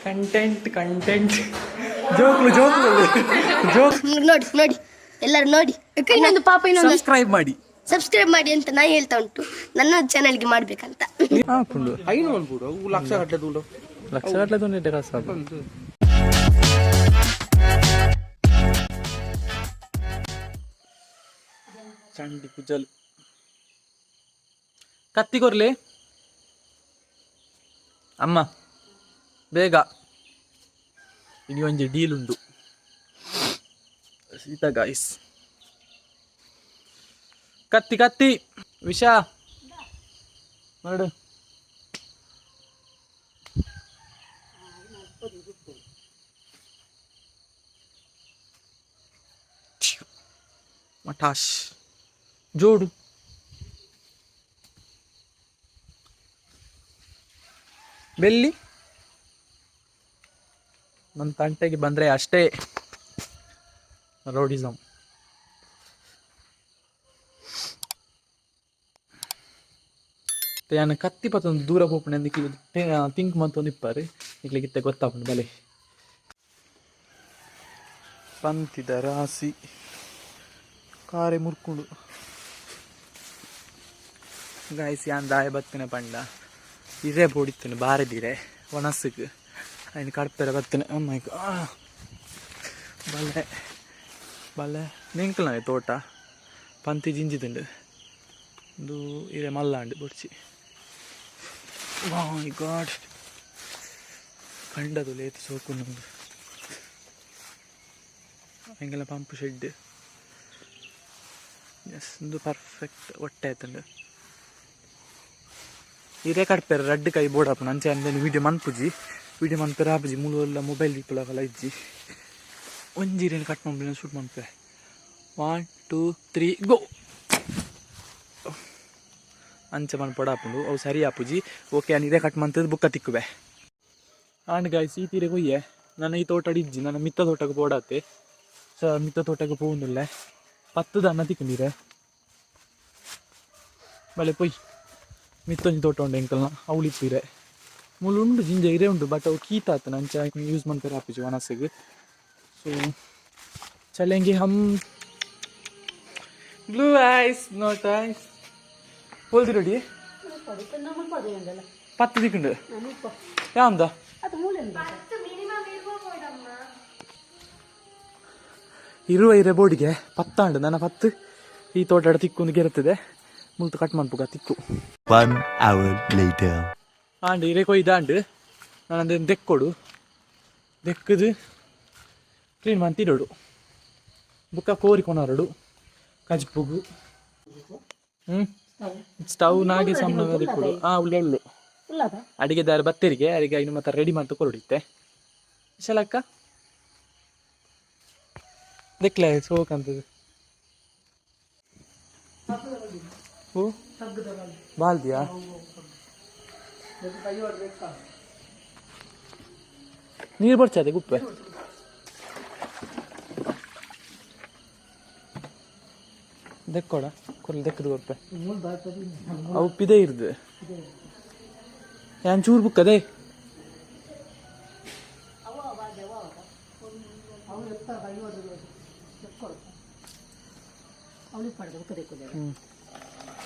Content content ಜೋಕ್ಲು ಜೋಕ್ಲು ಜೋಕ್. ನೋಡಿ ನೋಡಿ, ಎಲ್ಲರೂ ನೋಡಿ. ಇನ್ನೊಂದು ಪಾಪ, ಇನ್ನೊಂದು. ಸಬ್ಸ್ಕ್ರೈಬ್ ಮಾಡಿ. ಸಬ್ಸ್ಕ್ರೈಬ್ ಮಾಡಿ ಅಂತ ನಾ ಹೇಳ್ತಾ ಉಂಟು, ನನ್ನ ಚಾನೆಲ್ಗೆ ಮಾಡ್ಬೇಕಂತ. ಹಾಕೊಂಡು ಐನು ಅನ್ಬಿಡು, ಅವು ಲಕ್ಷ ಗಟ್ಟಲೆ ದುಡ್ಡು. ಲಕ್ಷ ಗಟ್ಟಲೆ ತೊಂದರೆ ಕಾಸು. ಚಂಡಿ ಕುಜಲ್ ಕತ್ತಿ ಕೊರ್ಲಿ ಅಮ್ಮ ಬೇಗ. ಇನಿ ಒಂಜಿ ಡೀಲ್ ಉಂಡು ಸೀತಾ ಗಾಯ್ಸ್. ಕತ್ತಿ ಕತ್ತಿ ವಿಷ ನೋಡು. ಮಠಾಶ್ ಜೋಡು. ಬೆಲ್ಲಿ ನನ್ನ ತಂಟೆಗೆ ಬಂದರೆ ಅಷ್ಟೇ ರೌಡಿಸಮ್. ಯಾನ್ ಕತ್ತಿ ಪತ್ತೊಂದು ದೂರ ಪೋಪುಂಡು ಅಂದ್ ಥಿಂಕ್ ಮಂತೊಂದು ಇಪ್ಪಾರು ಇಕ್ಲಿಗಿತ್ತೆ ಗೊತ್ತಾಪುಂಡು. ಬಲೆ ಪಂತಿದ ರಾಸಿ ಕಾರೆ ಮುರ್ಕುಂಡು. ಗಾಯ್ಸ್, ಯಾನ್ ದಾಯ ಬತ್ತಿನ ಪಂಡ ಇರೇ ಬೋಡಿತ್ತನು ಬಾರದಿರೆ ಒಣಸುಗ್ ಅಯ್ನ್ ಕಡ್ಪೆರೆ ಬತ್ತಿನ. ಬಲ್ಲೆ ಬಲ್ಲೆ ನಿಂಕಲ್ನ ತೋಟ ಪಂತಿ ಜಿಂಜಿದುಂಡು. ಉಂದು ಇರೆ ಮಲ್ಲಾಂಡ್ ಬೊಡ್ಚಿ. ಮೈ ಗಾಡ್, ಕಂಡದು ಲೇತ್ ಸೋಕುಂಡು. ಎಂಕಲ್ನ ಪಂಪ್ ಶೆಡ್. ಎಸ್, ಉಂದು ಪರ್ಫೆಕ್ಟ್ ಒಟ್ಟೆ ಆತುಂಡು. ಇರೆ ಕಡ್ಪೆರ್ ರಡ್ಡ್ ಕೈ ಬೋಡಾಪುಂಡು. ಅಂಚೆ ಅಂಚನೆ ವೀಡಿಯೋ ಮನ್ಪುಜಿ, ವೀಡಿಯೋ ಮನ್ಪೆರೆ ಆಪುಜಿ. ಮೂಲು ಎಲ್ಲ ಮೊಬೈಲ್ ಇಪ್ಪುಲಕಲ ಇಜ್ಜಿ. ಒಂಜಿ ಇರೆನ್ ಕಟ್ ಮನ್ಪುನ ಶೂಟ್ ಮನ್ಪೆ. 1 2 3 ಗೋ. ಅಂಚ ಮನ್ಪೊಡಾಪುಂಡು, ಅವು ಸರಿ ಆಪುಜಿ. ಓಕೆ, ಯಾನ್ ಇರೆ ಕಟ್ ಮಂತದ್ ಬುಕ್ಕ ತಿಕ್ಕುವೆ. ಆಂಡ್ ಗಾಯ್ಸ್, ಈ ತೀರೆ ಕೊಯ್ಯೆ ನನ್ನ ಈ ತೋಟ ಇಜ್ಜಿ, ನನ್ನ ಮಿತ್ತ ತೋಟಕ್ಕೆ ಪೋಡಾತೆ. ಸೊ ಮಿತ್ತ ತೋಟಕ್ಕೆ ಪೋವೊಂದುಲ್ಲೆ. ಪತ್ತು ದನ್ನ ತಿಕ್ಕುಂಡಿರೆ. ಬಲೆ ಪೊಯ್, ಮಿತ್ತೊಂಜಿ ತೋಟ ಉಂಡು ಎಂಕಲ್ನ, ಅವ್ಲು ಇರೆ ಮೂಲು ಉಂಡು. ಜಿಂಜ ಇರೆ ಉಂಡು, ಬಟ್ ಅವು ಕೀತ ಆತನ, ಅಂಚ ಯೂಸ್ ಮನ್ಪೆರೆ ಆಪುಜಿ ವನಸ್ಸಿಗೆ. So challenge hmm. Blue ice not ice ಹೋಲ್ದಿ ready. ಪತ್ತು ದಿಕ್ಕುಂಡು ಯಾಂದ. ಇರುವ ಇರೆ ಬೋಡಿಗೆ ಪತ್ತಾಂಡು ನನ್ನ ಪತ್ತು ಈ ತೋಟ ತಿಕ್ಕು ಗೆರುತ್ತದೆ. ಮುಲ್ತು ಕಟ್ ಮನ್ಪುಗ ತಿಕ್ಕು. One hour later. ಆಂಡ್ ಇರೆ ಕೊಯ್ದಾಂಡ್ ನಾನು ಅದನ್ನು ದೆಕ್ಕೊಡು, ದೆಕ್ಕದು ಕ್ಲೀನ್ ಮಂತಿಡೋಡು. ಬುಕ್ಕ ಕೋರಿ ಕೊನರಡು ಕಜ್ಪುಗು. ಹ್ಞೂ, ಸ್ಟವ್ ನಾಗೆ ಸಣ್ಣ ದಿಕ್ಕೊಡು. ಹಾಂ, ಉಳ್ಳೆ ಉಳ್ಳು ಅಡಿಗೆದಾರ ಬತ್ತೇರಿಗೆ ಅಡಿಗೆ ಇನ್ನು ಮತ್ತೆ ರೆಡಿ ಮಾಡ್ತು ಕೊರಡಿತ್ತೆ. ವಿಶಾಲಕ್ಕ ದೆಕ್ಲೆ ಸೋಕಂತದ್ದು. ಓ ಬಾಲ್ದಿಯಾ ನೀರು ಬರ್ಚದೆ ಗುಪ್ಪೆ. ದೆಕ್ಕೊಡ ಕೊರ್ಲು ದೆಕ್ಕದು ಕೊರ್ಪೆ. ಅವು ಪಿದೆ ಇರ್ದು ಯಾನ್ ಚೂರು ಬುಕ್ಕದೆ.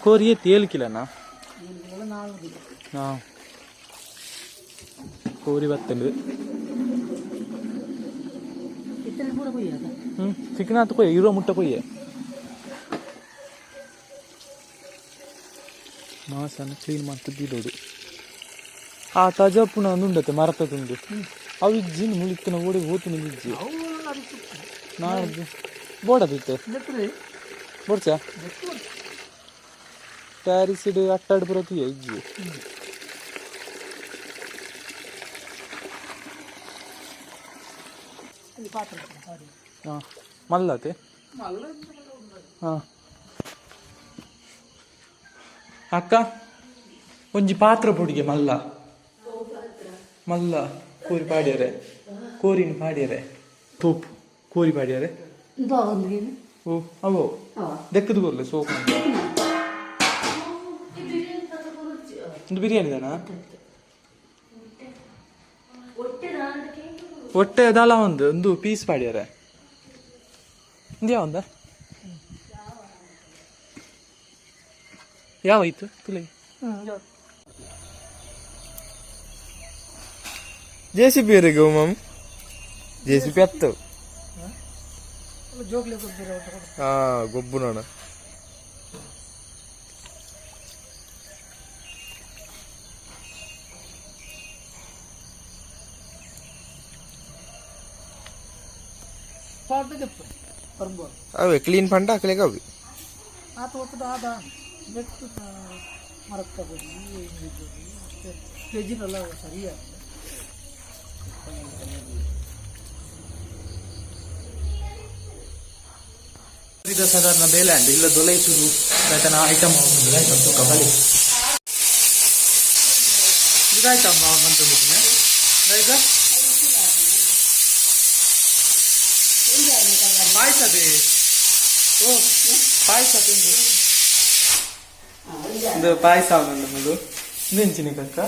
ಕೋರಿ ಎತ್ತಿ ಏಳು ಕಿಲೋನಾ? ಹಾಂ, ಕೋರಿ ಬತ್ತಂಡು. ಹ್ಞೂ, ಚಿಕನ್ ಕೊಯ್ಯ ಇರುವ ಮುಟ್ಟ ಕೊಯ್ಯೆ. ಮಾಸನ ಕ್ಲೀನ್ ಮಾಡ್ತಿದ್ದೋಡು. ಆ ತಜಪ್ಪುನ ಒಂದು ಉಂಡತೆ ಮರತ ತುಂಡು. ಅವು ಇಜ್ಜಿನ ಮುಳಿತ್ತನ ಓಡಿ ಹೋತು ಇಜ್ಜಿ. ನಾಡ್ದು ಬೋಡದಿತ್ತೆ ಬೋಡ್ಚ ಪ್ಯಾರಿಸಿಡ್ ಅಟ್ಟಾಡ್ ಬರೋದು ಇಜ್ಜಿ. ಹಾಂ, ಮಲ್ಲತೆ. ಹಾಂ ಅಕ್ಕ, ಒಂಜಿ ಪಾತ್ರ ಪೊಡಿಗೆ ಮಲ್ಲ ಮಲ್ಲ ಕೋರಿ ಪಾಡ್ಯರೆ, ಕೋರಿನ ಪಾಡ್ಯರೆ, ತೋಪು ಕೋರಿ ಪಾಡ್ಯರೆ. ಓ ಅವೋ ದೆಕ್ಕದು ಕೊರ್ಲೆ ಸೋಪ್. ಒಂದು ಬಿರಿಯಾನಿ ದಾನಾ? ಒಟ್ಟೆ ದಾಲ ಒಂದು ಒಂದು ಪೀಸ್ ಪಾಡ್ಯಾರ. ಇಂದ್ಯಾ ಒಂದ ಯಾವ ಆಯ್ತು ತುಲೆ. J C P ma'am, J C P ಹತ್ತು. ಹಾ, ಗೊಬ್ಬು ನೋಡ. ಅವೇ ಕ್ಲೀನ್ ಫಂಡ ಹಾಕ್ಲಿಕ್ಕೆ ಅವಿ. ಇದು ಸಾಧಾರಣ ಬೇಲೆ ಅಂಡ್ ಇಲ್ಲ ದೊಲೈಚೂರು ಆಯ್ತಾನ ಐಟಮ್ ಆಯ್ತು ತೂಕ ಬಲಿ. ಇದಾಯ್ತಮ್ಮ ಮಂತೊಂದಿದ್ದೀನಿ ಆಯ್ತಾ. ಪಾಯಸ ಬೇ. ಓ, ಪಾಯಸ ತಿಂದು. ಇದು ಪಾಯಸ ನಮ್ಮದು. ನೆಂಚಿನ ಕಕ್ಕ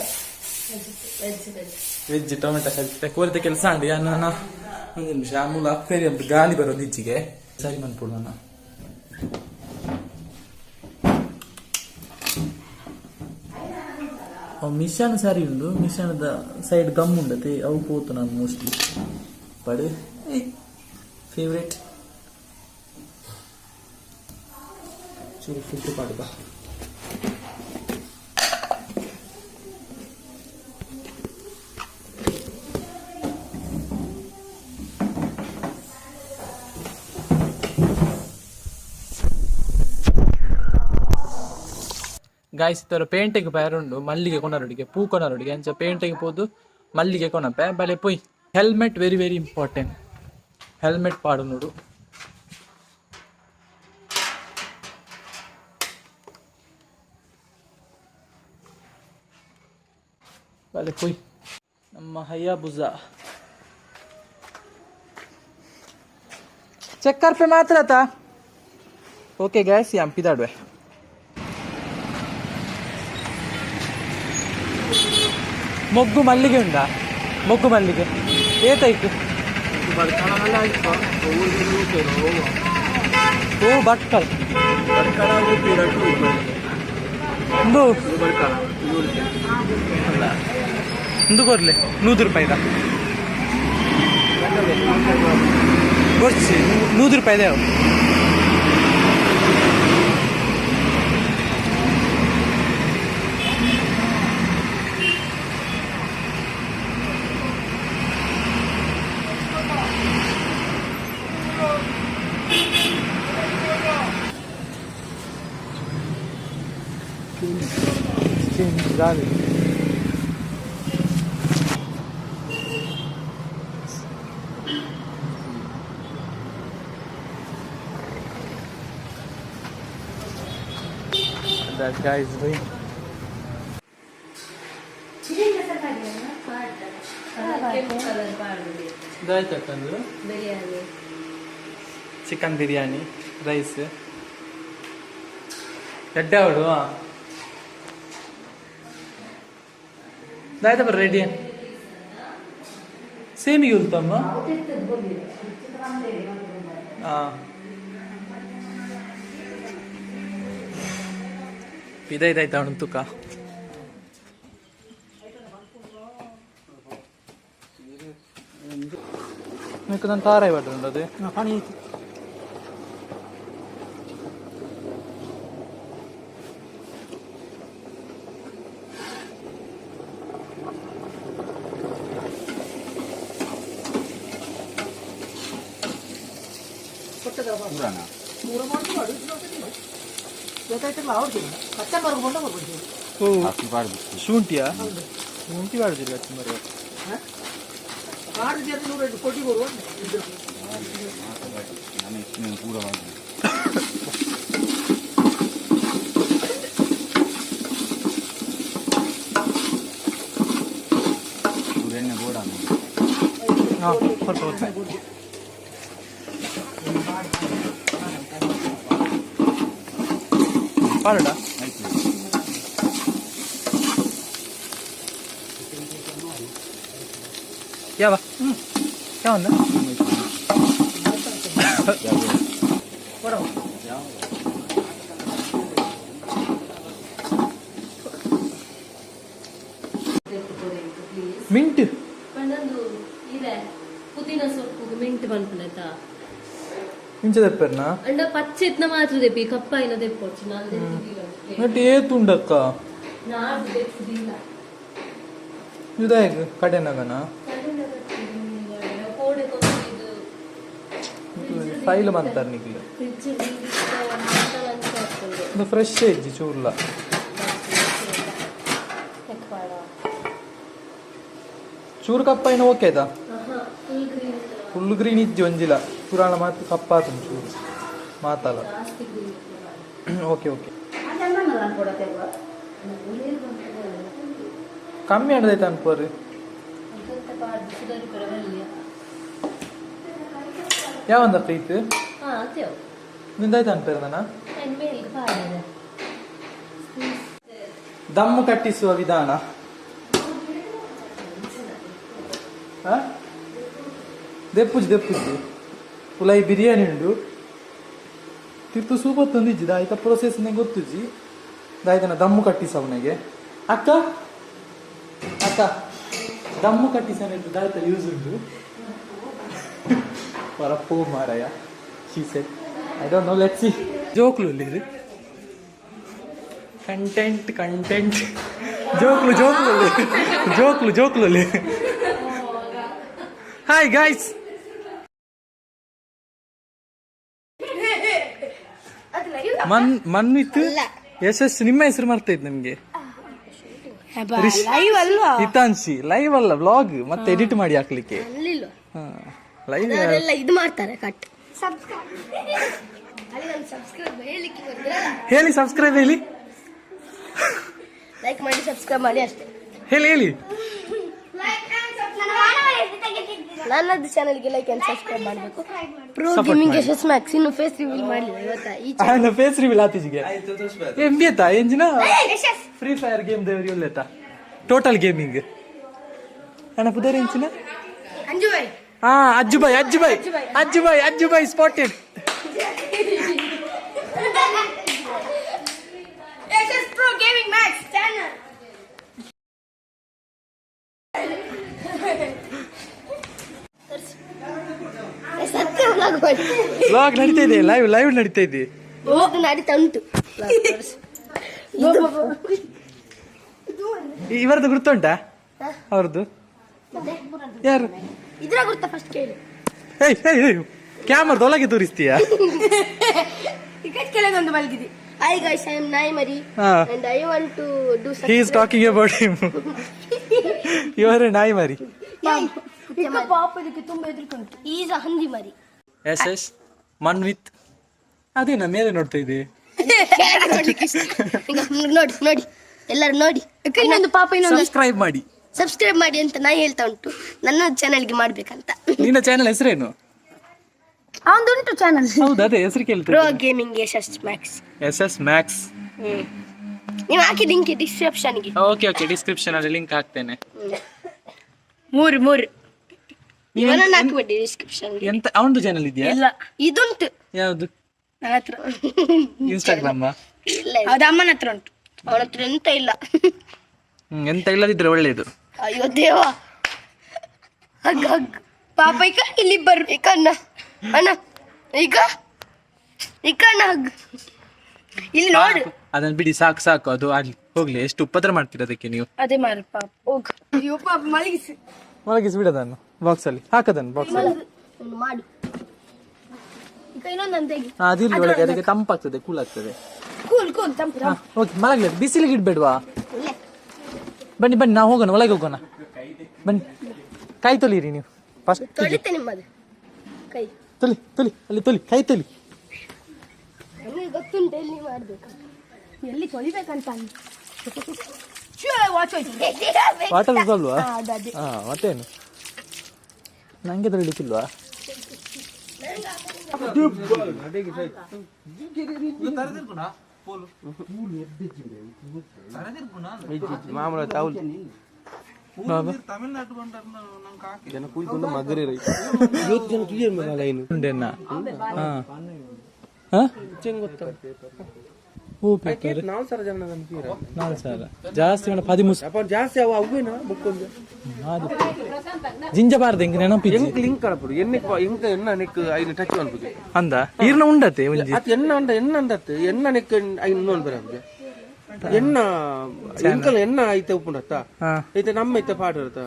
ವೆಜ್ ಟೊಮೆಟೊ ಸಜ್ಜೆ ಕೋರಿದ ಕೆಲಸ ಅಂಡಿ ನಾನು. ಒಂದು ನಿಮಿಷ, ಮೂಲ ಅಕ್ವೇರಿಯಂ ಗಾಳಿ ಬರೋದು ಇಚ್ಚಿಗೆ ಸರಿ ಮನ್ಪುಡು ನಾನು. ಮಿಷನ್ ಸರಿ ಉಂಡು. ಮಿಷನ್ದ ಸೈಡ್ ಗಮ್ ಉಂಡತೆ, ಅವು ಪೋತು ನಾನು ಮೋಸ್ಟ್ಲಿ ಪಡು ಫೇವ್ರೇಟ್ ಚೂರು ಫುಡ್ ಪಾಡು ಬಾ. ಗಾಯ್ಸ್, ಇತರ ಪೇಂಟೆಗೆ ಪೇರುಂಡು, ಮಲ್ಲಿಗೆ ಕೊನರುಡಿಗೆ, ಪೂ ಕೊನರುಡಿಗೆ. ಅಂಚ ಪೇಂಟೆಗೆ ಪೋದು ಮಲ್ಲಿಗೆ ಕೊನಪೆ ಬಲೆ ಪೊಯ್. Helmet very very important. Helmet ಪಾಡು ನೋಡು. ಬಲೆ ಪೊಯ್. ನಮ್ಮ ಹಯ್ಯಾಬುಜ ಚಕ್ಕರ್ ಪೆ ಮಾತ್ರ ತಾ. ಓಕೆ ಗ್ಯಾಸ್, ಪಿದಾಡುವೆ. ಮೊಗ್ಗು ಮಲ್ಲಿಗೆ ಉಂಡಾ? ಮೊಗ್ಗು ಮಲ್ಲಿಗೆ ಏತಾಯ್ತು? ಓ, ಭಟ್ಕಲ್ ಒಂದು ಒಂದು ಕೊರ್ಲೆ 100 ರೂಪಾಯಿದ ಗೊರ್ಚಿ. 100 ರೂಪಾಯಿ ಇದೆ. ಚೇಂಜ್ ಗಾಳಿ. That guy is doing. ಇದಾಯ್ತಕ್ಕಂದು. ಬಿರಿಯಾನಿ. ಚಿಕನ್ ಬಿರಿಯಾನಿ, ರೈಸ್ ಎಡ್ಡೆ ಅವಳು. ದಾಯ್ತ ಬರ್ರಿ ರೆಡಿ. ಸೇಮಿಗೆ ಉಲ್ತಮ್ಮ. ಹಾಂ, ಇದಾಯ್ತು ಅವನು ತುಕ. మీకు దాని తారాయి పడుతుంది అది. ಓ, ಶುಂಠಿಯಾ? ಶುಂಠಿ ಬಾಡುದಿಲ್ಲ ಅಚ್ಚು. ಹಾಂ, ಸ್ವಲ್ಪ ಹೊತ್ತು ಪಾಡೋಣ. ಯಾವ ಯಾವಂದ? ಮಿಂಟ್. ಪಂಡೊಂದು ಇದೆ ಪುದೀನ ಸೊಪ್ಪು ಮಿಂಟ್ ಪನ್ಪುನೆತ. ಇಂಚ ದೆಪ್ಪರ್ನ? ಅಂಡ ಪಚ್ಚೆ ಇತ್ನ ಮಾತ್ರ ದೆಪ್ಪಿ, ಕಪ್ಪಾಯಿನ ದೆಪ್ಪೊಡ್ಚಿ ನಾನು. ನಟ್ ಏತುಂಡಕ್ಕ? ನಾಡ್ದು ದೆಪ್ಪುದಿಲ್ಲ. ಇದಾಯಗ್ ಕಡೆನಗನ. ಕೋಡೆ ಇದು. ಫೈಲ್ ಮಂತಾರ ನಿಕ್ಲು. ಫ್ರಿಜ್. ಇದು ಫ್ರೆಶ್ ಇಜ್ಜಿ ಚೂರ್ಲ. ಚೂರು ಕಪ್ಪಾಯಿನ ಓಕೆ ಆಯ್ತಾ? Full green. ಫುಲ್ ಗ್ರೀನ್ ಇಜ್ಜಿ ಒಂಜಿಲ ಪುರಾಣ ಮಾತು ಕಪ್ಪಾತುಂಡು ಚೂರು ಮಾತಲ್ಲ. ಜಾಸ್ತಿ ಗ್ರೀನ್. ಓಕೆ ಓಕೆ, ಕಮ್ಮಿ ಆಡದೈತೆ ಅನ್ಪೋರಿ. ಯಾವಂದ ಪ್ರೀತ್? ಹಾ, ಅದೇ. ನಿಂದಾಯ್ತು ಅನ್ಪೇರ್ ನನ್ನ. ಮೇಲ್ಗೆ ಪಾಡದೆ. ದಮ್ಮು ಕಟ್ಟಿಸುವ ವಿಧಾನ. ಆ? ದೆಪ್ಪುಜಿ ದೆಪ್ಪುಜಿ ಉಲಾಯಿ ಬಿರಿಯಾನಿ ಉಂಡು. ತಿರ್ತು ಸೂಪರ್ ತಂದಿಜ್ಜಿ ಆಯ್ತಾ? ಪ್ರೊಸೆಸ್ ನಂಗೆ ಗೊತ್ತುಜ್ಜಿ. ದಾಯ್ತನ ದಮ್ಮು ಕಟ್ಟಿಸವನಿಗೆ. ಅಕ್ಕ ಅಕ್ಕ, ದಮ್ಮು ಕಟ್ಟಿಸನ ದಾಯ್ತ ಯೂಸ್ ಉಂಟು ಪರಪ್ಪೋ ಮಾರಾಯ. She said, I don't know, let's see. ಜೋಕ್ಲು ಇಲ್ಲಿ ಕಂಟೆಂಟ್ ಕಂಟೆಂಟ್. ಜೋಕ್ಲು ಜೋಕ್ಲು ಜೋಕ್ಲು ಜೋಕ್ಲು. Hi guys. ಮನ್ ಮನ್ವಿತ್ ಯಶಸ್, ನಿಮ್ಮ ಹೆಸರು ಮರ್ತಾ ಇತ್ತು ನಮ್ಗೆ. ಲೈವ್ ಅಲ್ವಾ? ಹಿತಾಂಶಿ. ಲೈವ್ ಅಲ್ಲ, ವ್ಲಾಗ್. ಮತ್ತೆ ಎಡಿಟ್ ಮಾಡಿ ಹಾಕ್ಲಿಕ್ಕೆ. ಅಲ್ಲಿಲ್ವಾ? ಲೈವ್. ಅವರೆಲ್ಲ ಇದು ಮಾಡ್ತಾರೆ, ಕಟ್. ಅಲ್ಲಿ ನಾನು ಸಬ್ಸ್ಕ್ರೈಬ್ ಹೇಳಲಿಕ್ಕೆ ಬರ್ತೀರಲ್ಲ. ಹೇಳಿ, ಸಬ್ಸ್ಕ್ರೈಬ್ ಹೇಳಿ. ಲೈಕ್ ಮಾಡಿ, ಸಬ್ಸ್ಕ್ರೈಬ್ ಮಾಡಿ, ಅಷ್ಟೇ. ಹೇಳಿ ಹೇಳಿ. ನನ್ನದು ಚಾನಲ್ಗೆ ಲೈಕ್ ಅಂಡ್ ಸಬ್ಸ್ಕ್ರೈಬ್ ಮಾಡಬೇಕು. ಪ್ರೋ Support gaming ಮಾಡಿ. ಯಶಸ್ ಮ್ಯಾಕ್ಸ್. ಇನ್ನು ಫೇಸ್ ರಿವೀಲ್ ಮಾಡಲಿಲ್ಲ ಇವತ್ತ ಈ ಫೇಸ್ ರಿವೀಲ್ ಆತೀಜಿಗೆ ಎಂ ಬಿ ಆತಾ ಎಂಜಿನ ಫ್ರೀ ಫೈರ್ ಗೇಮ್ ದೇವರಿ ಉಲ್ಲೇತ ಟೋಟಲ್ ಗೇಮಿಂಗ್ ಅಣ್ಣ ಪುದರ್ ಎಂಚಿನ? ಅಂಜು ಬಾಯ್. ಹಾ, ಅಜ್ಜು ಬಾಯ್ ಅಜ್ಜು ಬಾಯ್ ಅಜ್ಜು ಬಾಯ್ ಅಜ್ಜು ಬಾಯ್ spotted. Yashas pro gaming max channel. ಸತ್ಯ ವ್ಲಾಗ್ ಮಾಡಿ. ವ್ಲಾಗ್ ನಡೀತಾ ಇದೆ, ಲೈವ್ ಲೈವ್ ನಡೀತಾ ಇದೆ. ಇದು ನಡೀತಾ ಉಂಟು. ಇವರದ್ದು ಗುರ್ತುಂಟಾ? ಅವ್ರದ್ದು ಯಾರು? ಇದ್ರ ಗುರ್ತ ಫಸ್ಟ್ ಕೇಳಿ. ಏಯ್ ಏಯ್ ಏಯ್, ಕ್ಯಾಮರದ ಒಳಗೆ ತೋರಿಸ್ತೀಯಾ? ಈಗ ಕೆಳಗೊಂದು ಮಲಗಿದೆ. Hi guys, I am ನಾಯಿ ಮರಿ. ಹಾ. And I want to do He is talking about him. ಇವರೇ ನಾಯಿ ಮರಿ. ಪಾಪ, ಇದಕ್ಕೆ ತುಂಬಾ ಹೆದರ್ಕುಂಟು. ಈಗ ಹಂದಿ ಮರಿ. ಎಸ್ ಎಸ್ ಮನ್ವಿತ್, ಅದೇನಾ ಮೇಲೆ ನೋಡ್ತಾ ಇದೆ? ಕೆಳಗೆ ನೋಡ್ಲಿಕ್ಕೆ ಇಷ್ಟ. ಈಗ ನೋಡಿ ನೋಡಿ, ಎಲ್ಲರೂ ನೋಡಿ. ಇನ್ನೊಂದು ಪಾಪ, ಇನ್ನೊಂದು. ಸಬ್ಸ್ಕ್ರೈಬ್ ಮಾಡಿ. ಸಬ್ಸ್ಕ್ರೈಬ್ ಮಾಡಿ ಅಂತ ನಾ ಹೇಳ್ತಾ ಉಂಟು. ನನ್ನ ಚಾನಲ್ಗೆ ಮಾಡ್ಬೇಕಂತ. ನಿನ್ನ ಚಾನೆಲ್ ಹೆಸರೇನು? ಅವನದುಂಟು ಚಾನಲ್. ಹೌದು, ಅದೇ ಹೆಸರು ಕೇಳ್ತಾ. Pro gaming Yashas max. S S max. ನೀವು ಹಾಕಿ ಲಿಂಕ್ ಡಿಸ್ಕ್ರಿಪ್ಷನ್ಗೆ. ಓಕೆ ಓಕೆ, ಡಿಸ್ಕ್ರಿಪ್ಷನ್ ಅಲ್ಲಿ ಲಿಂಕ್ ಹಾಕ್ತೇನೆ. ಮೂರು ಮೂರು ಇವನನ್ನು ಹಾಕಿಬಿಡಿ ಡಿಸ್ಕ್ರಿಪ್ಷನ್ಗೆ. ಎಂತ, ಅವನದು ಚಾನೆಲ್ ಇದೆಯಾ? ಇಲ್ಲ, ಇದುಂಟು. ಯಾವುದು? ನನ್ನ ಹತ್ರ. ಇನ್ಸ್ಟಾಗ್ರಾಮ್? ಇಲ್ಲ, ಅದು ಅಮ್ಮನ ಹತ್ರ ಉಂಟು. ಅವನ ಹತ್ರ ಎಂತ ಇಲ್ಲ. ಎಂತ ಇಲ್ಲದಿದ್ರೆ ಒಳ್ಳೇದು. ಅಯ್ಯೋ ದೇವ, ಹಗ್ ಹಗ್ ಪಾಪ. ಈಗ ಇಲ್ಲಿಬ್ಬರು ಈಗ ಅಣ್ಣ ಅಣ್ಣ ಈಗ ಈಗ ಅಣ್ಣ ಹಗ್ ಇಲ್ಲಿ ನೋಡು. ಅದನ್ನ ಬಿಡಿ, ಸಾಕು ಸಾಕು, ಅದು ಆಗ್ಲಿ ಹೋಗ್ಲಿ. ಎಷ್ಟು ಉಪದ್ರ ಮಾಡ್ತೀರ ಅದಕ್ಕೆ ನೀವು. ಅದೇ ಮಾರ ಪಾಪ, ಹೋಗ್. ಅಯ್ಯೋ ಪಾಪ, ಮಲಗಿಸಿ. ಮಲಗಿಸಿ ಬಿಡದನ್ನು ಬಾಕ್ಸ್ ಅಲ್ಲಿ ಹಾಕದನ್ನು ಬಾಕ್ಸ್ ಅಲ್ಲಿ. ಒಂದು ಮಾಡು. ಈಗ ಇನ್ನೊಂದನ್ನು ತೆಗಿ. ಅದಿರ್ಲಿ ಒಳಗೆ, ಅದಕ್ಕೆ ತಂಪಾಗ್ತದೆ, ಕೂಲ್ ಆಗ್ತದೆ. ಕೂಲ್ ಕೂಲ್, ತಂಪು ತಂಪು. ಓಕೆ, ಮಲಗ್ಲಿ. ಬಿಸಿಲಿಗೆ ಇಡ್ಬೇಡ್ವಾ? ಇಲ್ಲ. ಬನ್ನಿ ಬನ್ನಿ, ನಾವು ಹೋಗೋಣ, ಒಳಗೆ ಹೋಗೋಣ ಬನ್ನಿ. ಕೈ ತೊಲೀರಿ ನೀವು ಫಸ್ಟ್. ತೊಳಿತೆ ನಿಮ್ಮದು ಕೈ. ತೊಲಿ ತೊಲಿ, ಅಲ್ಲಿ ತೊಲಿ, ಕೈ ತೊಲಿ. ನಮಗೆ ಗೊತ್ತುಂಟು ಎಲ್ಲಿ ಮಾಡ್ಬೇಕು, ಎಲ್ಲಿ ತೊಳಿಬೇಕಂತ. ವಾಚ್. ವಾಟರ್ ಅಲ್ವಾ? ಅದೇ. ಹಾ, ಮತ್ತೇನು, ನಂಗೆ ತೊಳಿಲಿಕ್ಕಿಲ್ವಾ? ಮಾಮೂಲು ತೌಲ್. ಬಾಬಾ ಜನ ಕೂಯ್ಕೊಂಡು ಮಗರೆ ರೈ ಇವತ್ತು ಜನ ತುಯ್ಯರ್ ಮೇಲೆ ಲೈನ್ ಉಂಡೆನ್ನ. ಹಾ ಹಾ ಹೂ ಪೇಪರ್. 4000 ಜನ ನಮ್ಗೆ. 4000 ಜಾಸ್ತಿ ಬೇಡ, 13. ಅಪ್ಪ ಜಾಸ್ತಿ ಅವ ಅವ್ವೇನಾ ಬುಕ್ ಒಂದು. ಜಿಂಜ ಬಾರ್ದು ಎಂಕ್ ನೆನಪಿಜ್ಜಿ. ಎಂಕ್ ಲಿಂಕ್ ಕಳಪಡು ಎಣ್ಣೆ ಎಂಕ ಎನ್ನ ನೆಕ್ ಐನ ಟಚ್ ಅನ್ಪುಜಿ. ಅಂದ ಈರ್ನ ಉಂಡತೆ ಒಂಜಿ. ಅತ್ ಎನ್ನ ಅಂಡ ಎನ್ನ ಅಂಡತ್ ಎನ್ನ ನೆಕ್ ಐನ ನೋನ್ ಬರಪುಜಿ. ಎನ್ನ ಎಂಕಲ ಎನ್ನ ಐತೆ ಉಪ್ಪುಂಡತ್ತ. ಐತೆ ನಮ್ಮ ಐತೆ ಪಾಡ ಇರ್ತ.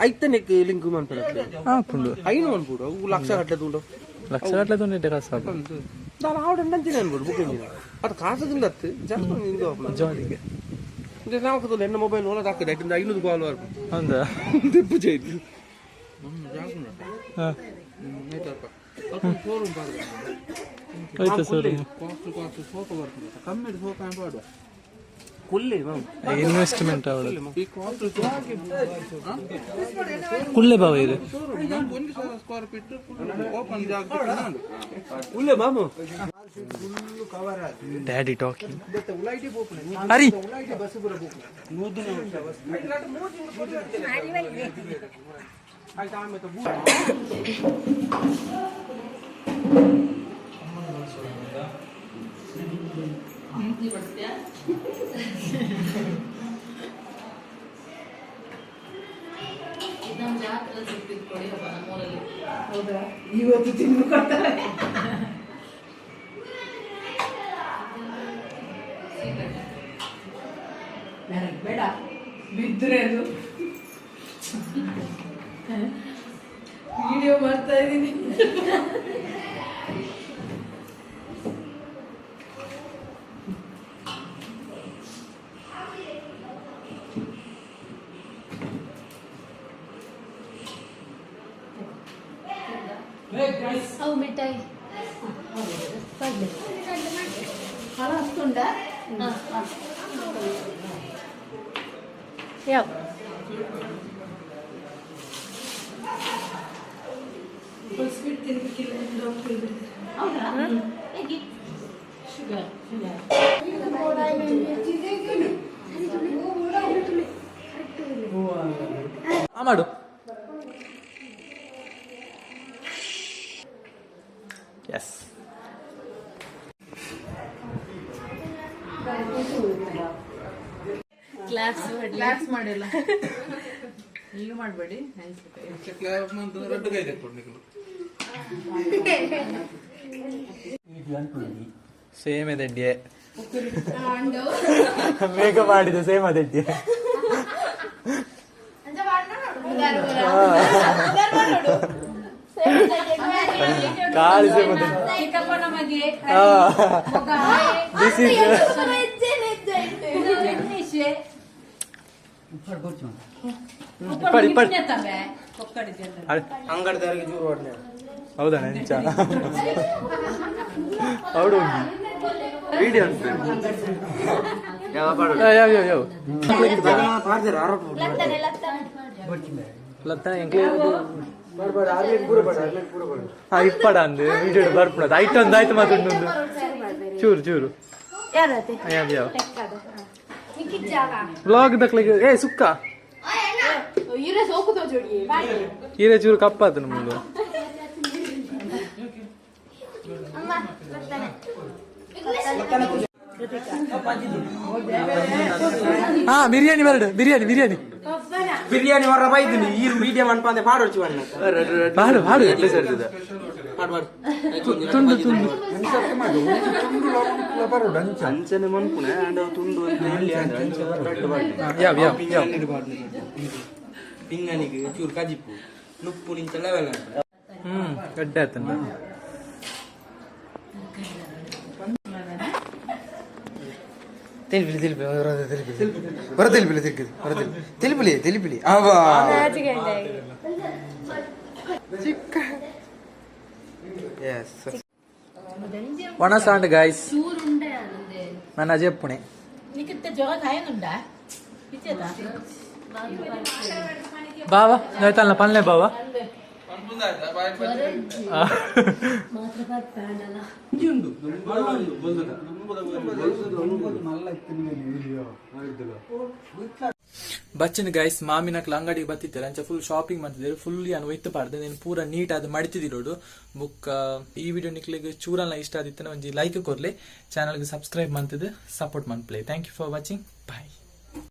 ಐತೆ ನೆಕ್ ಲಿಂಕ್ ಮನ್ಪುರ. ಆಪುಂಡು. ಐನು ಅನ್ಪುಡು ಅವು ಲಕ್ಷ ಗಟ್ಟಲೆ ತುಂಡು. ಲಕ್ಷ ಗಟ್ಟಲೆ ತುಂಡು ಕಾಸು. ನಾನು ಆವಡ ಅಂಚಿನ ಅನ್ಬಿಡು ಬುಕ್ ಎಂಜಿನ ಅದು ಕಾಸದಿಂದ ಅತ್ತು ಜಾಸ್ತಿ ಇಂದು ಆಪುನ. ಜಾಲಿಗೆ. ಇದು ನಾವು ಕದಲ್ಲ ಎನ್ನ ಮೊಬೈಲ್ ಒಳಗೆ ಹಾಕಿದೆ ಐಟಿಂದ 500 ಕಾಲ್ ಬರ್ಪು. ಹೌದಾ? ದಿಪ್ಪು ಜೈದು. ಆಯ್ತು ಸರ್. ಇನ್ವೆಸ್ಟ್ಮೆಂಟ್ ಅವಳು ಕುಳ್ಳೆ ಬಾವ ಇದು. ಡ್ಯಾಡಿ ಟಾಕಿಂಗ್ ಹರಿ. ನಮ್ಮ ಜಾತ್ರೆ ಸಿಕ್ತಿದ್ದು ಕೊಡಿ ಅಪ್ಪ ನಮ್ಮೂರಲ್ಲಿ. ಇವತ್ತು ತಿಂದು ಕೊಡ್ತಾರೆ. ನನಗೆ ಬೇಡ ಬಿದ್ದರೆ ಅದು. ವಿಡಿಯೋ ಮಾಡ್ತಾ ಇದ್ದೀನಿ. ಅವು ಮಿಠಾಯಿ. ಯಾವ? ಸ್ವೀಟ್ ತಿನ್ಬೇಕಿಲ್ಲ ಡಾಕ್ಟರ್. Sugar sugar. ಆ ಮಾಡು. ಎಸ್. ಕ್ಲಾಪ್ಸ್. ಕ್ಲಾಪ್ಸ್ ಮಾಡಿಲ್ಲ, ಈಗ ಮಾಡಬೇಡಿ. ಸೇಮ್ ಅದಡ್ಡಿಯೆ ಮೇಕಪ್ ಮಾಡಿದೆ, ಸೇಮ್ ಅದಡ್ಡಿಯೆ. ಕಾಲು ಸೇಮ್ ಅದಡ್ಡಿ. ಚಿಕ್ಕಪ್ಪನ ಮಗೆ. This is ಇಪ್ಪಡಿ ಇಪ್ಪಡಿ. ಅಂಗಡಿದವರಿಗೆ ಜೂರು ಹೊಡ್ನೆ. ಹೌದಾ ನೆಂಚ ಹೌದು. ವಿಡಿಯೋ ಯಾವ ಯಾವ ಯಾವ? ಆರೋಪ. ಲತ್ತನ ಎಂಕ್ಲೆ. ಹಾ ಇಪ್ಪಡ ಅಂದು ವಿಡಿಯೋ ಬರ್ಪುಣದ ಐಟ್ ಒಂದು ಆಯ್ತು ಮಾತುಂಡು ಚೂರು ಚೂರು. ಯಾವ ಯಾವ ವ್ಲಾಗ್ ದಕ್ಲಿಗೆ ಏ ಸುಕ್ಕ ಹೀರೆ ಚೂರು ಕಪ್ಪಾತು ನಮ್ಮದು. ಹಾ ಬಿರಿಯಾನಿ ಬರಡು, ಬಿರಿಯಾನಿ ಬಿರಿಯಾನಿ. ಬಿರಿಯಾನಿ ಹೊರ ಬೈದಿನಿ ಈ ಮೀಡಿಯಂ ಅನ್ಪಂದೆ ಪಾಡೊಡ್ಚಿ ಬಣ್ಣ. ಪಾಡು ಪಾಡು. ಪಾಡು ಪಾಡು. ತುಂಡು ತುಂಡು. ಅಂಚನೆ ಮನ್ಪುನೆ ಅಂಡ ತುಂಡು ಅಂತ ಎಲ್ಲಿ ಅಂಡ ಅಂಚ ರಡ್ಡು ಪಾಡ್ನೆ. ಯಾವ ಯಾವ ಯಾವ? ಪಿಂಗನಿಗೆ ಚೂರು ಕಜಿಪ್ಪು ನುಪ್ಪು ನಿಂತ ಲೆವೆಲ್ ಅಂತ. ಗಡ್ಡೆ ಆತನ. తెలిపిలి తెలిపి తెలిపి వర తెలిపిలి తెలిపి వర తెలిపి తెలిపిలి తెలిపిలి అవా ಚಿಕ್ಕ ಎಸ್. ಒಣಸಾಂಡ್ ಗಾಯ್ಸ್. ಚೂರುಂಡೆ ಆನಂದೆ. ನಾನು ಅಜೆಪ್ಪುಣೆ. ನಿಕ್ಕಿತ್ತ ಜ್ವರ ಕಾಯನುಂಡಾ ಇಚ್ಚದ. ಬಾವಾ ಆಯ್ತಲ್ಲ ಪನ್ಲೆ ಬಾವಾ. ಮಾತ್ರ ಬರ್ತಾನಲ್ಲ. ಬಚ್ಚಿನ ಗೈಸ್, ಮಾಮಿನಕ್ಲ ಅಂಗಡಿಗೆ ಬತ್ತಿತ್ತಾರೆ, ಅಂಚ ಫುಲ್ ಶಾಪಿಂಗ್ ಮಾಡ್ತಿದ್ದಾರೆ. ಫುಲ್ ಯಾನ್ ಒಯ್ತು ಪಾಡ್ದೆ, నేను ಪೂರ ನೀಟ್ ಆದ್ ಮಡಿತಿದಿರೋಡು. ಬುಕ್ ಈ ವಿಡಿಯೋ ನಿಕ್ಲೆಗ್ ಚೂರಲ್ಲ ಇಷ್ಟ ಆದಿತ್ತನ ಒಂಜಿ ಲೈಕ್ ಕೊರ್ಲೆ, ಚಾನಲ್ಗೆ ಸಬ್ಸ್ಕ್ರೈಬ್ ಮಂತದ್ದು ಸಪೋರ್ಟ್ ಮನ್ಪ್ಲೆ. Thank you for watching, bye.